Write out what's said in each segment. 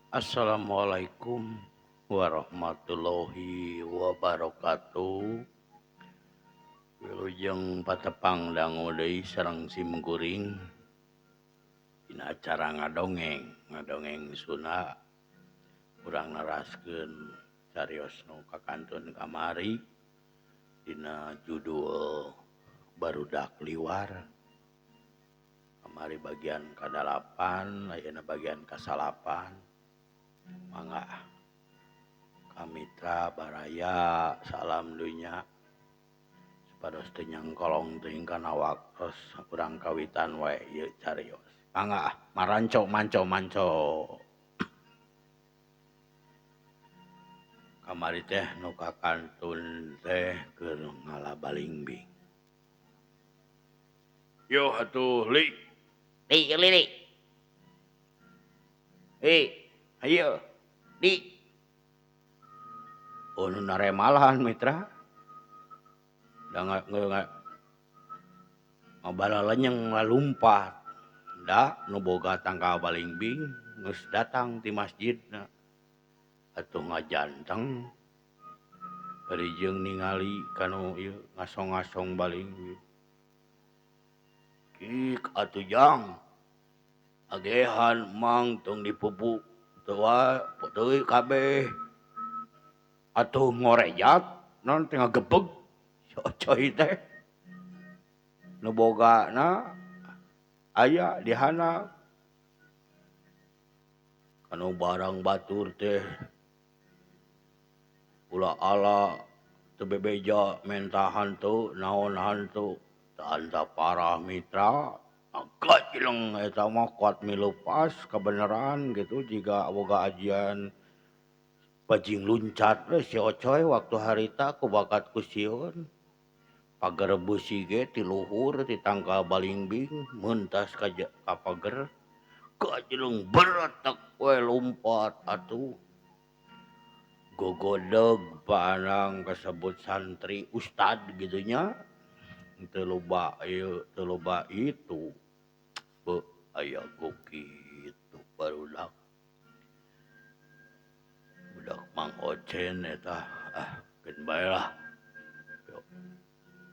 Assalamualaikum warahmatullahi wabarakatuh. Wilujeng patepang dangu deui sareng sim kuring dina acara ngadongeng, ngadongeng Sunda. Urang neraskeun carios nu kakantun kamari dina judul Barudak Liwar. Kamari bagian ka-8, ayeuna bagian ka-9. Mangga Kamitra baraya salam dunya supados teu nyangkolong teuing kana waktos urang kawitan wae ieu carios. Mangga maranco manco manco. Kamari teh nu kakantun teh keur ngalabalingbing. Yo atuh li. Li li li. Eh, ayo di. Oh, nu naremalan mitra. Da ngabala lenyeng lalumpat. Da nu boga tangkal balingbing geus datang ti masjidna. Atuh ngajanteng bari jeung ningali kanu ieu ngasong-ngasong balingbing. Cik atuh jang. Agehan mang tong dipupu tua deui kabeh. Atuh ngorejat non teh ngagebeg si Ocoy teh. Nu bogana aya di handap. Kanu barang batur teh ulah ala teu bebeja menta hantu naon hantu tanda parah mitra. Gajleng eta mah kuat milupas kebenaran gitu jika boga ajian bajing luncat we si Ocoy waktu harita ku bakat ku sieun pager beusi ge ti luhur ti tangkal balingbing mentas ka pager gajleng beretek we lumpat atuh gogodeg paanang kasebut santri ustad gitu nya teu loba ieu teu loba itu. Beuh aya kitu barudak. Budak Mang Ocen eta ah keun bae lah. Yo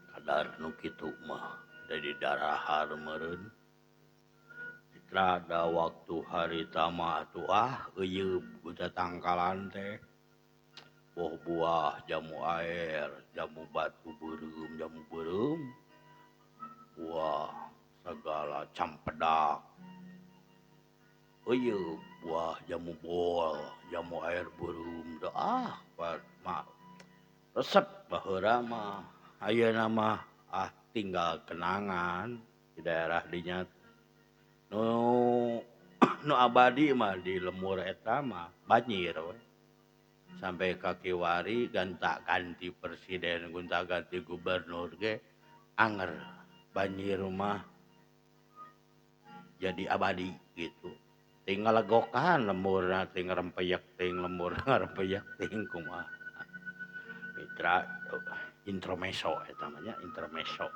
kadar nu kitu mah da di darahar meureun. Mitra da waktu harita mah atuh ah euyeup ku tatangkalan teh. Boh buah jamu air, jamu batu beureum, jamu beureum. Buah segala campedak. Eueuh buah jamu bol, jamu air beureum da ah mah resep baheula mah. Ayeuna mah ah tinggal kenangan di daerah dinya. Nu abadi mah di lemur eta mah banjir we. Sampai kakiwari gonta-ganti presiden, gonta-ganti gubernur ge anger banjir mah jadi abadi gitu. Tinggal legokan lemurna ting rempeyek ting lemur rempeyek ting kumaha. Mitra intermeso eta mah nya intermeso.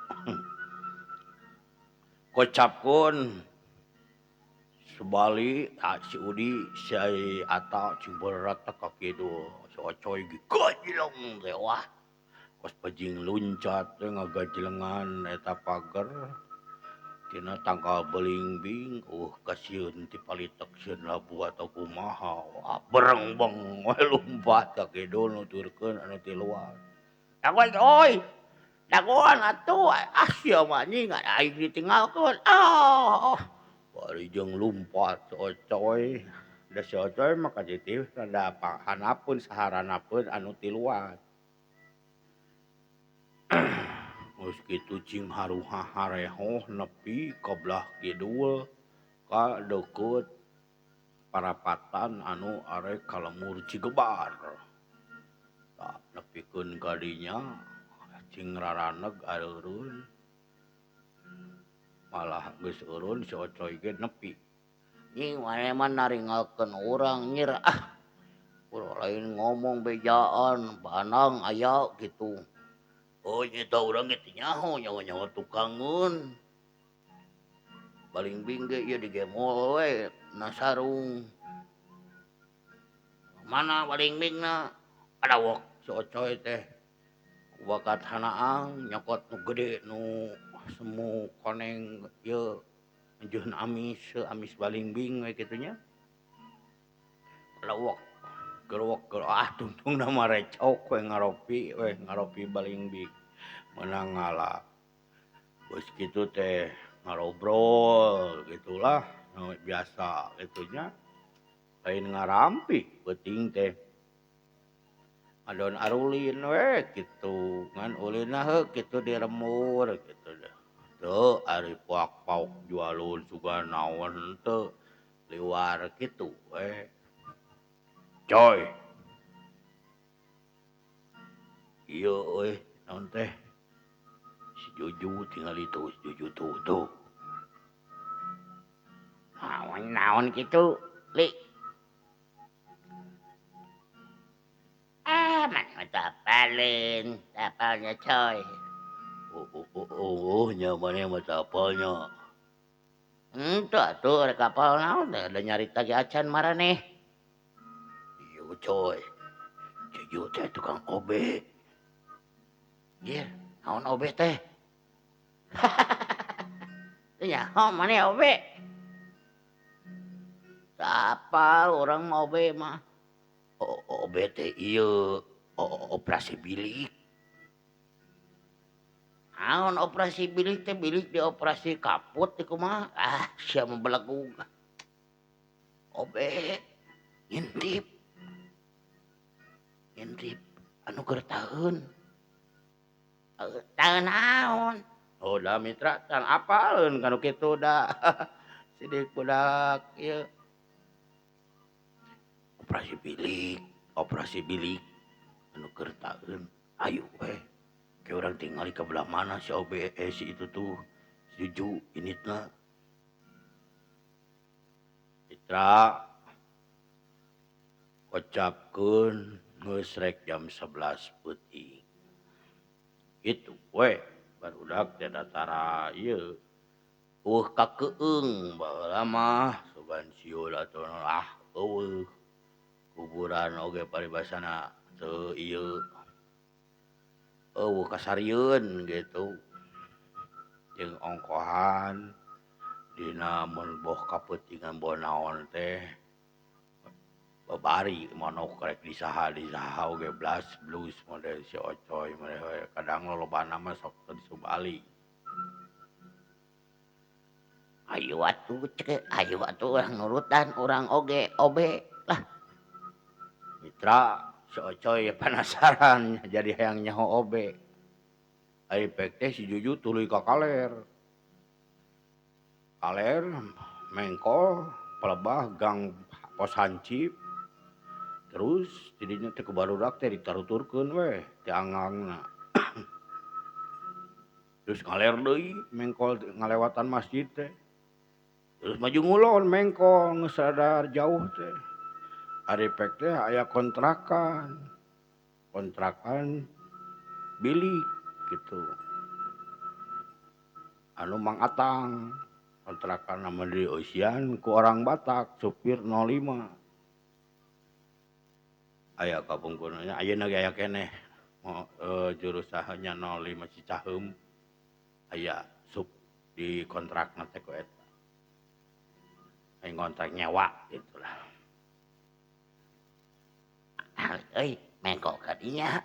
Kocapkeun Sebali si Udi si Ata cing beretek ka kidul si Ocoy ge gajleng teh wah kos bajing luncat teh ngagajlengan eta pager tina tangkal belingbing kasieun ti palitek sieun labu atau kumaha wah berengbeng we lumpat ka kidul nuturkeun anu ti luar. Dagoan euy dagoan atuh ah sia mah anjing aing ditinggalkeun ah. Bari jeung lumpat si Ocoy. Da si Ocoy mah kajitih rada hanapeun saharanapeun anu ti luar. Geus kitu cing haruha harehoh nepi ka belah kidul ka deukeut parapatan anu arek ka lemur Cigebar. Tah nepikeun ka dinya cing raraneg areureun. Malah geus eureun si Ocoy ge nepi. Nying maneh mah naringalkeun urang nyir ah. Urang lain ngomong bejaan, banang aya kitu. Oh nyeta urang ge teu nyaho, nyaho-nyaho tukangeun. Balingbing ge ieu digemol we na sarung. Mana balingbingna? Adawok si Ocoy teh. Bakat hanaang nyokot nu gede nu semu koneng ieu anjeun amis, amis balingbing we kitu nya. Lewek gerwek ah tungtungna mah recok we ngaropi balingbing meunang ngala. Geus kitu teh ngarobrol gitulah biasa kitu nya. Lain ngarampi peuting teh. Adon arulin we kitu ngan ulinna heuh kitu diremur kitu deh. Teu ari paok-paok jualun sugan naon teu liwar kitu we. Coy. Ieu euy naon teh? Si Juju tingali tuh, si Juju tuh tuh. Naon-naon kitu, Li? Ah, mana tapalin, tapalnya coy. Oh, nya mana mah tapalnya. Henteu atuh rek apal naon teh, da nyarita ge acan maraneh. Ieu coy. Juju teh tukang obe. Ieu, naon obe teh? Teu nyaho maneh obe. Tapal urang mah obe mah. Obe teh ieu operasi bilik. Naon operasi bilik teh, bilik dioperasi kaput teh kumaha? Ah, sia mah belegug. Obe ngintip. Ngintip anu keur taeun. Taeun naon? Oh da mitra can apaleun kanu kitu da. Sidik budak ieu. Operasi bilik anu keur taeun. Ayo we. Ke urang tingali ka belah mana si obe si itu tuh si Juju initna. Mitra kocapkeun geus rek jam 11 peuting. Kitu we barudak teh datara ieu. Eueuh kakeung baheula mah sugan siul atuh ah eueuh. Kuburan oge paribasana teu ieu. Eueuh kasarieun gitu. Jeung ongkohan dina mun boh kapeutingan boh naon teh. Babari manok rek disaha disaha oge blas blus model si Ocoy model kadang lolobana mah sok teu disubali. Ayo atuh cek, ayo atuh urang nurutan urang oge obe lah. Mitra si Ocoy penasaran jadi hayang nyaho obe. Ari pek teh si Juju tuluy ka kaler. Kaler mengkol pelebah gang pos hancip. Terus tidinya teh ku barudak teh ditaruturkeun we ti angangna. Terus ngaler deui mengkol ngalewatan masjid teh. Terus maju ngulon mengkol geus sadar jauh teh. Ari pek teh aya kontrakan. Kontrakan bilik gitu. Anu Mang Atang kontrakan nama dieusian ku orang Batak supir 05. Aya kapungkurna ayeuna ge aya keneh jurusahanya 05 Cicaheum aya sup di kontrakna teh ku eta. Aya ngontrak nyewa gitulah. Euy, mengko ka dinya.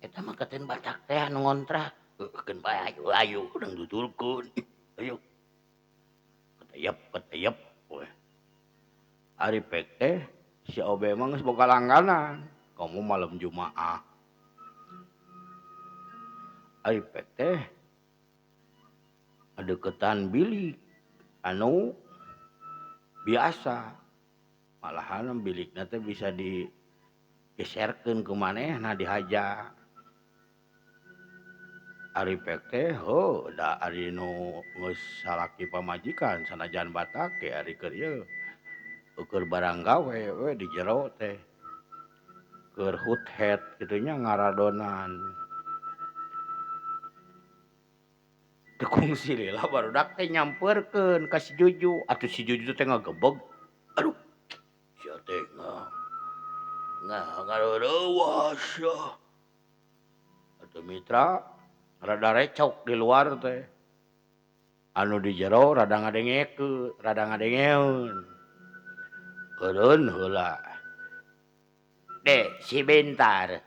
Eta mah keun Batak teh anu ngontrak. Keun bae ayo ayo urang tuturkeun. Ayo. Keteyep we. Ari pek teh si Obe mah geus boga langganan. Kamu malam Jumaah. Ari pek teh adeketan bilik anu biasa. Malahan bilikna teh bisa digeserkeun ku manehna dihaja. Ari pek teh heuh da ari nu geus salaki pamajikan sanajan Batak ge ari keur ieu ukur barang gawe we di jero teh. Keur huthead kitu nya ngaradonan. Teu kungsi lila barudak teh nyampeurkeun ka si Juju. Atuh si Juju teh ngagebeg. Aduh, sia teh Ngarewas atuh mitra rada recok di luar teh. Anu di jero rada ngadengekeun, rada ngadengeun. Eureun heula. Dek, si bentar.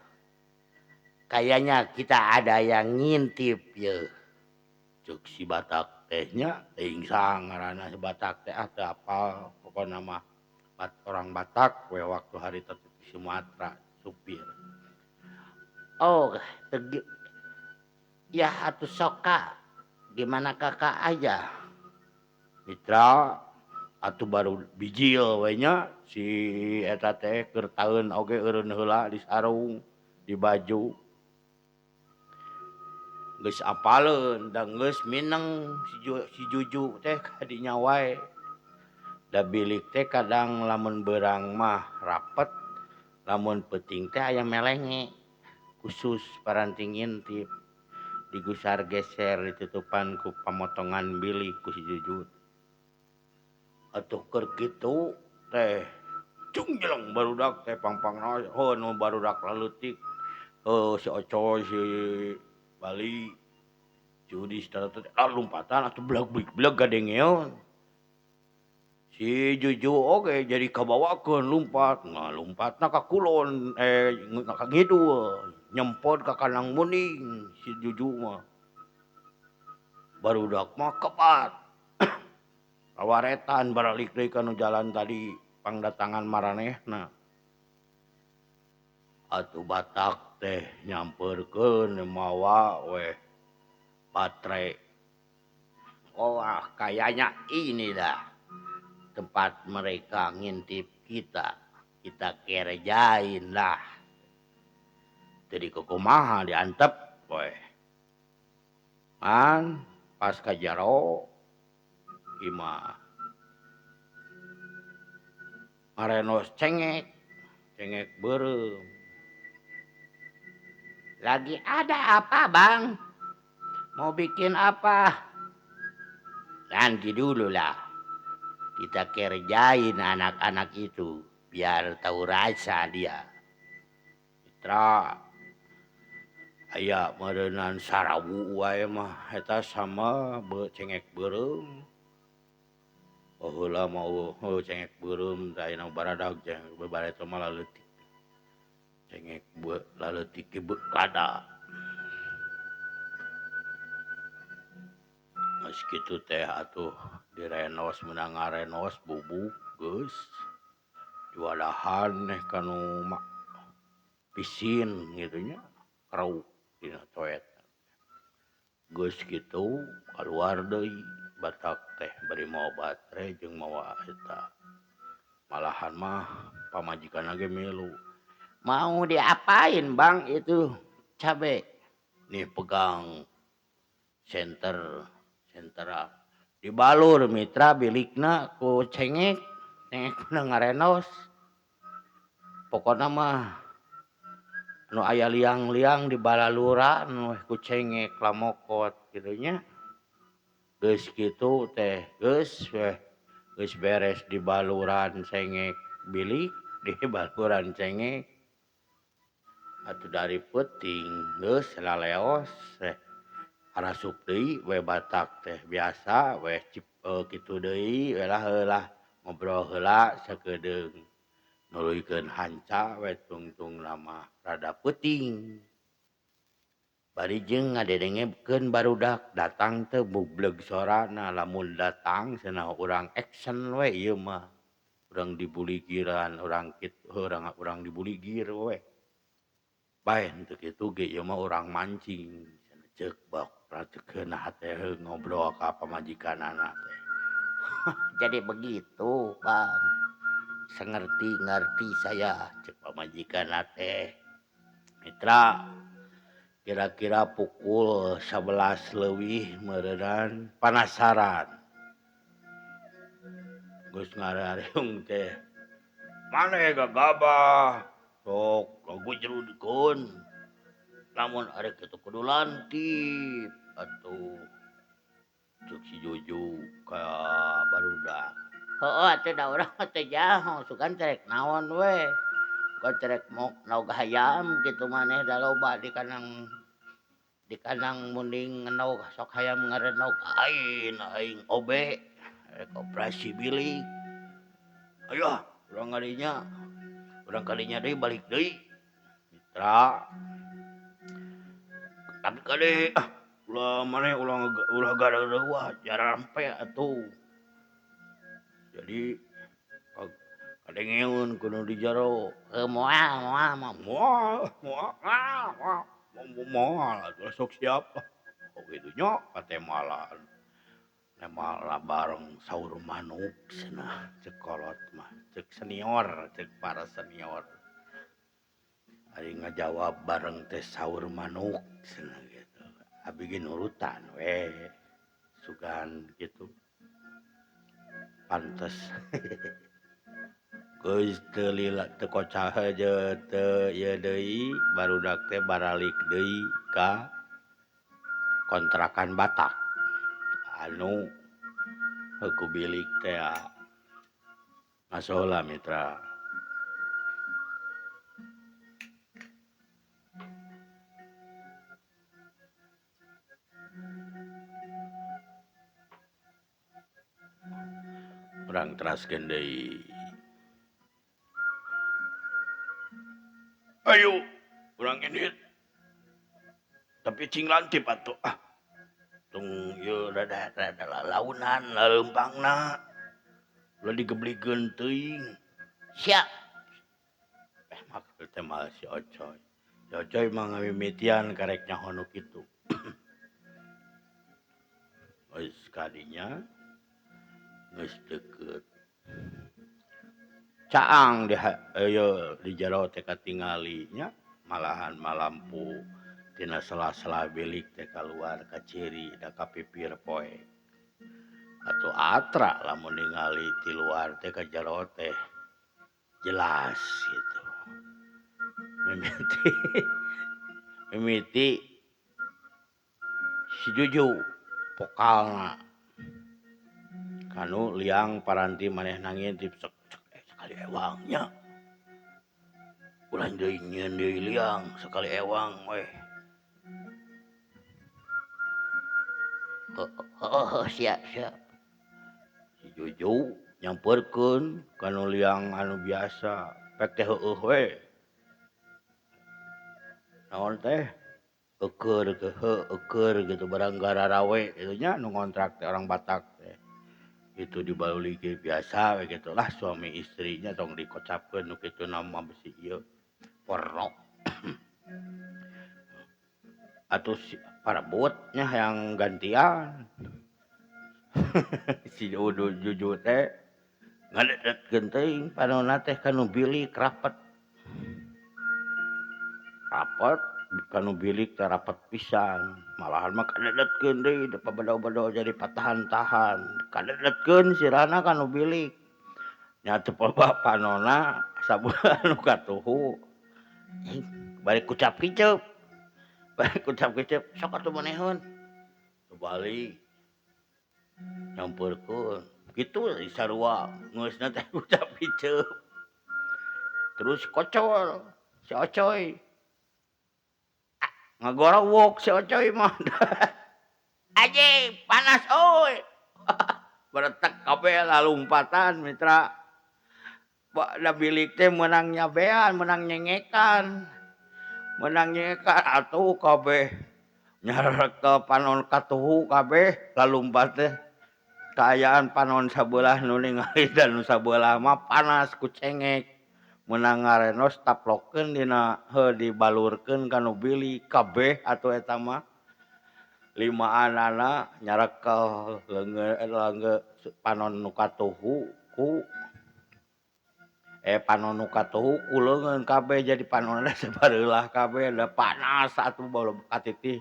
Kayaknya kita ada yang ngintip ye. Cek si Batak teh nya, teuing saha ngaranna si Batak teh ah teu apal pokona mah orang Batak we waktu harita teh di Sumatera supir. Oh, ya atuh sok Kak. Gimana kakak aja? Mitra atuh baru bijil we nya si eta teh keur taeun oge eureun heula di sarung, di baju. Geus apaleun da geus mineng si Juju teh kadinya wae. Da bilik teh kadang lamun beurang mah rapet, lamun peuting teh aya melenge khusus paranti ngintip. Digusar geser ditutupan ku pamotongan bilik ku si Juju. Atuh keur kitu teh cung jeleng barudak teh pangpangna heuh nu barudak laleutik. Heuh si Ocoy si Bali Judis teh lompatan atuh bleg-bleg gadengeun. Si Juju oge jadi kabawakeun lumpat, ngalumpatna ka kulon ka ngidul, nyempot ka kanang muning si Juju mah. Barudak mah kebat. Kawaretan baralik deui ka nu jalan tadi pangdatangan maranehna. Atuh Batak teh nyamperkeun mawa weh baterai. Oh, kayaknya inilah tempat mereka ngintip kita. Kita kerjain lah. Jadi kumaha diantep weh. Man pas ka jero imah ngarenos cengek, cengek beureum. Lagi ada apa, Bang? Mau bikin apa? Nanti dulu lah. Kita kerjain anak-anak itu biar tahu rasa dia. Mitra aya meureunan sarawu wae mah eta sama cengek beureum. Baheula mah eueuh cengek beureum teh ayeuna baradag cengek bareto mah laleutik. Cengek laleutik ge lada. Geus kitu teh atuh direnos meunang ngarenos bubuk geus diwadahan neh kanu pisin kitu nya krauk dina toet. Geus kitu kaluar deui Batak teh bari mawa baterai jeung mawa eta. Malahan mah pamajikanna ge milu. Mau diapain, Bang, itu cabe? Nih pegang senter sentera dibalur mitra bilikna ku cengek, cengek ngarenos. Pokona mah nu aya liang-liang di balaluran we ku cengek lamokot kitu nya. Geus kitu teh geus weh geus beres di baluran cengek bilik, di baluran cengek. Atuh dari peuting geus laleos teh arasup deui we Batak teh biasa we kitu deui we lah heulah ngobrol heula sakedeung nuluykeun hanca we tungtungna mah rada peuting. Bari jeung ngadedengekeun barudak datang teh bubleg sorana lamun datang cenah urang action we ieu mah. Urang dibuligiran, urang kitu urang dibuligir we. Bae henteu kitu ge ieu mah urang mancing cenah ceuk bok racekeun teh ngobrol ka pamajikanana teh. Jadi begitu, Bang. Sengerti-ngerti saya ceuk pamajikanna teh. Mitra kira-kira pukul 11 leuwih meureunnan panasaran. Geus ngarareung teh. Maneh gagabah sok gujrudkeun. Lamun arek kitu kudu lantip atuh. Ceuk si Juju ka barudak. Heueuh atuh da urang mah teu jaho sugan teh rek naon we. Kotrek mok nog hayam gitu maneh da loba di kandang munding ngenog sok hayam ngarenog aing aing obe rek operasi bilik. Ayo urang kadinya deui balik deui. Mitra. Tapi kade ah ulah maneh ulah gara-gara jarampe atuh. Jadi kadengeun kudu di jero moal moal moal moal moal atuh sok siap. Oh kitu nya katemalan. Nemala bareng saur manuk cenah cek kolot mah cek senior cek para senior. Ari ngajawab bareng teh saur manuk cenah gitu. Abi ge nurutan we sugan gitu. Pantes. Geus teu lila teu kocah je teu ieu deui barudak teh baralik deui ka kontrakan Batak anu ku bilik teh masolah mitra. Urang teraskeun deui. Ayo, urang ini. Tapi cing lantip atuh. Ah. Tung ieu rada launan leumpangna. Ulah digeblikeun teuing. Siap. Maksud teh mah si Ocoy. Si Ocoy mah ngamimitian karek nyaho nu kitu. Geus kadinya geus deukeut. Caang di ieu di jero teh katingali nya malahan malampu tina sela-sela bilik teh kaluar ka ciri da ka pipir poe. Atuh atra lamun ningali ti luar teh ka jero teh jelas gitu. Mimiti si Juju pokalna kanu liang paranti manehna ngintip sek sekali ewangnya ulah deui nyieun deui liang sekali ewang weh. Oh, siap siap. Si Juju nyamperkeun kanu liang anu biasa pek teh heueuh we. Naon teh eueur heueuh eueur gitu barang gararawe kitu nya nu ngontrak teh orang Batak teh. Itu dibalulikeun biasa we kitu lah suami istrinya tong dikocapkeun nu kitu nama besi ieu porno. Atuh si parabotnya yang gantian. Si Juju teh ngadedetkeun teuing panonna teh kanu bilik rapet. Rapet kanu bilik teh rapet pisan. Malahan mah kadedetkeun deui da pabedo-bedo jadi patahan-tahan. Kadedetkeun sirahna kanu bilik. Nya teu loba panonna sabulan nu katuhu. Bari kucap kiceup. Bari kucap kiceup sok atuh maneheun. Balik nyamperkeun. Kitu sarua geusna teh kucap kiceup. Terus kocol si Ocoy. Ngagorowok si Ocoy mah. Anjing panas euy. Beretek kabeh lalumpatan mitra. Da bilik teh meunang nyabean, meunang nyengekan. Meunang nyengekan atuh kabeh. Nyarekel panon katuhu kabeh lalumpat teh. Kaayaan panon sabelah nu ningali dan nu sabelah mah panas ku cengek. Meunang ngarenos taplokeun dina heuh dibalurkeun ka nu bilik kabeh atuh eta mah. Limaanana nyarekel leungeun panon nu katuhu ku panon nu katuhu ku leungeun kabeh jadi panonna sabareulah kabeh da panas atuh katitih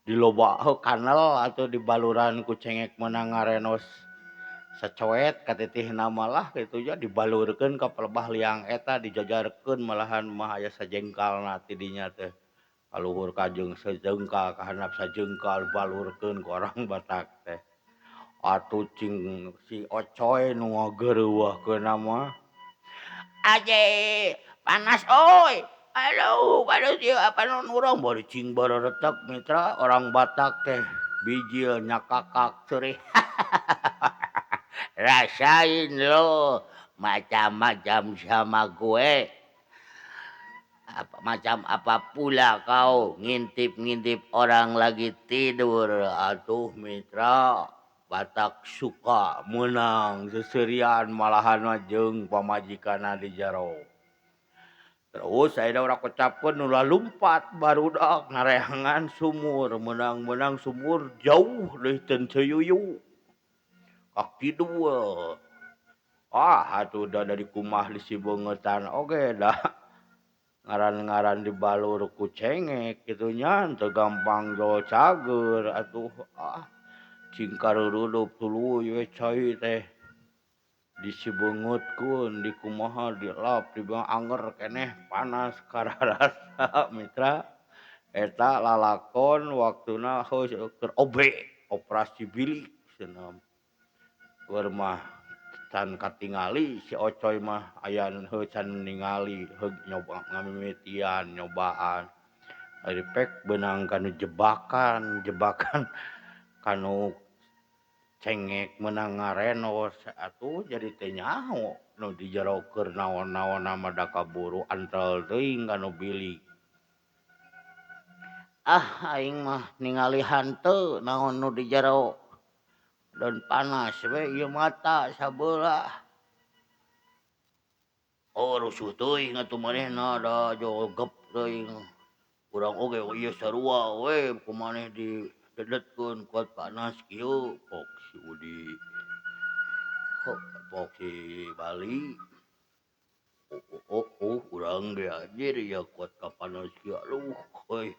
diloba kanel atau dibaluran ku cengek meunang ngarenos sacoet katitihna malah kitu nya dibalurkeun ka pelebah liang eta dijajarkeun malahan mah aya sajengkalna ti dinya teh kaluhur kajeng sajengkal ka handap sajengkal balurkeun ku orang Batak teh atuh cing si Ocoy nu ngageureuweuhkeunna mah aje Panas oi. Aduh, panas ieu panon urang bari cing bareretek mitra orang Batak teh bijil nyakakak seurih. Rasain lo macam-macam sama gue. Apa, macam apa pula kau ngintip-ngintip orang lagi tidur. Atuh mitra Batak suka menang seserian malahan mah jeung pamajikanna di jero. Terus ayeuna urang kocapkeun nu lalumpat barudak ngareangan sumur, menang-menang sumur jauh deui teu cuyuyu. Ka kidul. Ah atuh da dari kumah di sibeungetan oge da. Ngaran-ngaran dibalur ku cengek kitu nya teu gampang jol cager atuh ah. Cing karurudup tuluy we cai teh. Disibeungeutkeun dikumaha dilap dibilang anger keneh panas kararasa mitra eta lalakon waktuna keur OB operasi bilik cenah keur mah can katingali si Ocoy mah aya heuh can ningali heug nyoba ngamimitian nyobaan ari pek beunang kanu jebakan jebakan kanu cengek menang ngarenos atuh jadi teu nyaho nu di jero keur naon-naon mah da kaburu antel teuing kanu bilik. Ah aing mah ningali hanteu naon nu di jero dan panas we ieu mata sabelah. Oh rusuh teuing atuh manehna da jogep teuing. Urang oge ieu sarua we ku maneh di dedetkeun kuat panas kieu pok si Udi. Pok si Bali. Oh, urang ge anjir ya kuat ka panas kieu aduh euy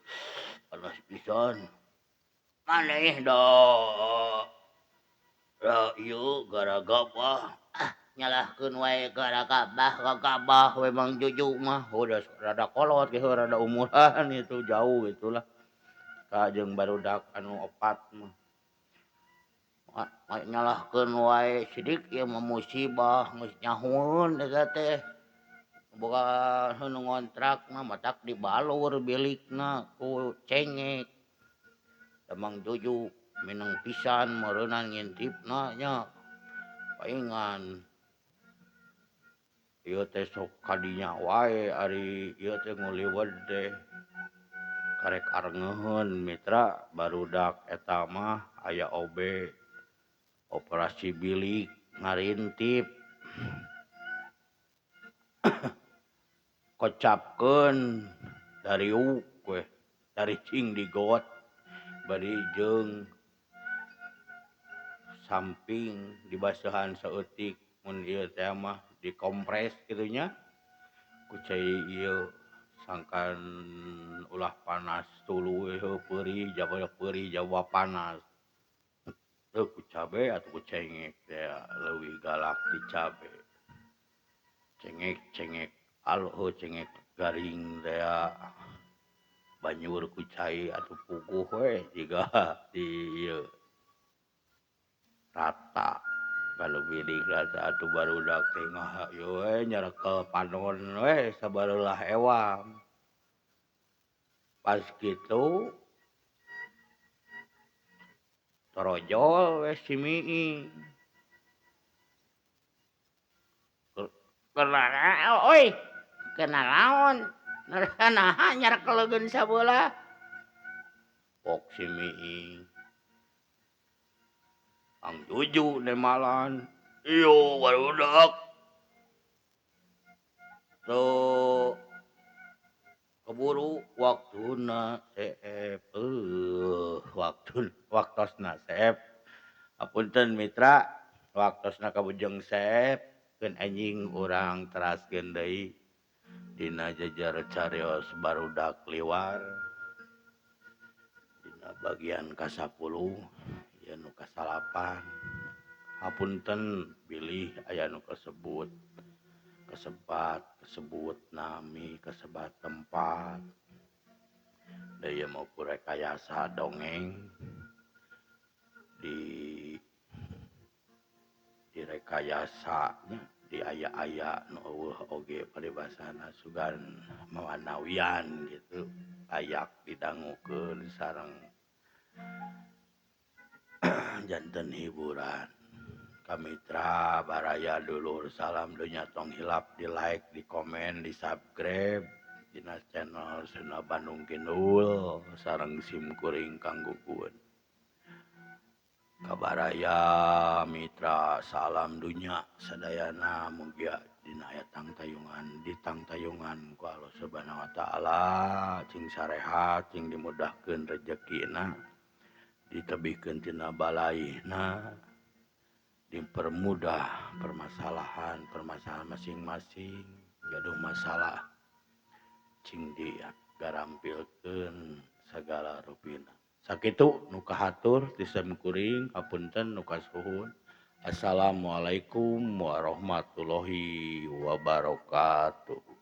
panas pisan. Maneh da da ieu garagabah. Ah nyalahkeun wae garagabah gagabah we Mang Juju mah. Udah rada kolot ge rada umuran itu jauh gitulah. Ka jeung barudak anu opat mah. Nyalahkeun wae sidik ieu mah musibah geus nyahoeun eta teh. Boga nu ngontrak mah matak dibalur bilikna ku cengek. Da Mang Juju mineng pisan meureunnan ngintipna nya. Paingan. Ieu teh sok kadinya wae ari ieu teh nguliwet teh. Karek arengeuheun mitra barudak eta mah aya OB operasi bilik ngarintip. Kocapkeun dariuk we dari cing digot bari jeung samping dibasehan saeutik mun ieu teh mah dikompres kitu nya ku cai ieu sangkan ulah panas tuluy heuh peurih jaba peurih jaba panas heuh ku cabe atuh ku cengek teh leuwih galak ti cabe cengek-cengek aloh cengek garing teh banyur ku cai atuh puguh we jiga di ieu rata kalau bilik rata atuh barudak teh ngahayu we nyarekel panon we sabarulah ewang. Pas kitu torojol we si Miing. Kenal oi, kenal naon? Naha nyarekel leugeun sabelah. Pok si Miing. Ang Juju nemalan. Iyo barudak. Tuh keburu waktuna seep waktu waktosna seep. Apunten mitra, waktosna kabujeng seep keun anjing urang teraskeun deui dina jejer carios barudak liwar. Dina bagian ka-10 aya nu ka-9. Hapunten bilih aya nu kasebut kesebat kesebut nami kesebat tempat. Da ieu mah ukur rekayasa dongeng di direkayasa nya. Di aya-aya nu eueuh oge paribasana sugan mawanawian gitu ayak didangukeun sareng janten hiburan. Kamitra baraya dulur salam dunya tong hilap di like, di komen, di subscribe dina channel Sunda Bandung Kidul sareng sim kuring Kang Gugun. Kabaraya mitra salam dunya sadayana mugia dina aya tangtayungan ditangtayungan ku Allah Subhanahu wa taala cing sarehat cing dimudahkeun rejekina ditebihkeun tina balaihna dipermudah permasalahan-permasalahan masing-masing gaduh masalah cing digarampilkeun sagala rupina. Sakitu nu kahatur ti simkuring hapunten nu kasuhun. Assalamualaikum warahmatullahi wabarakatuh.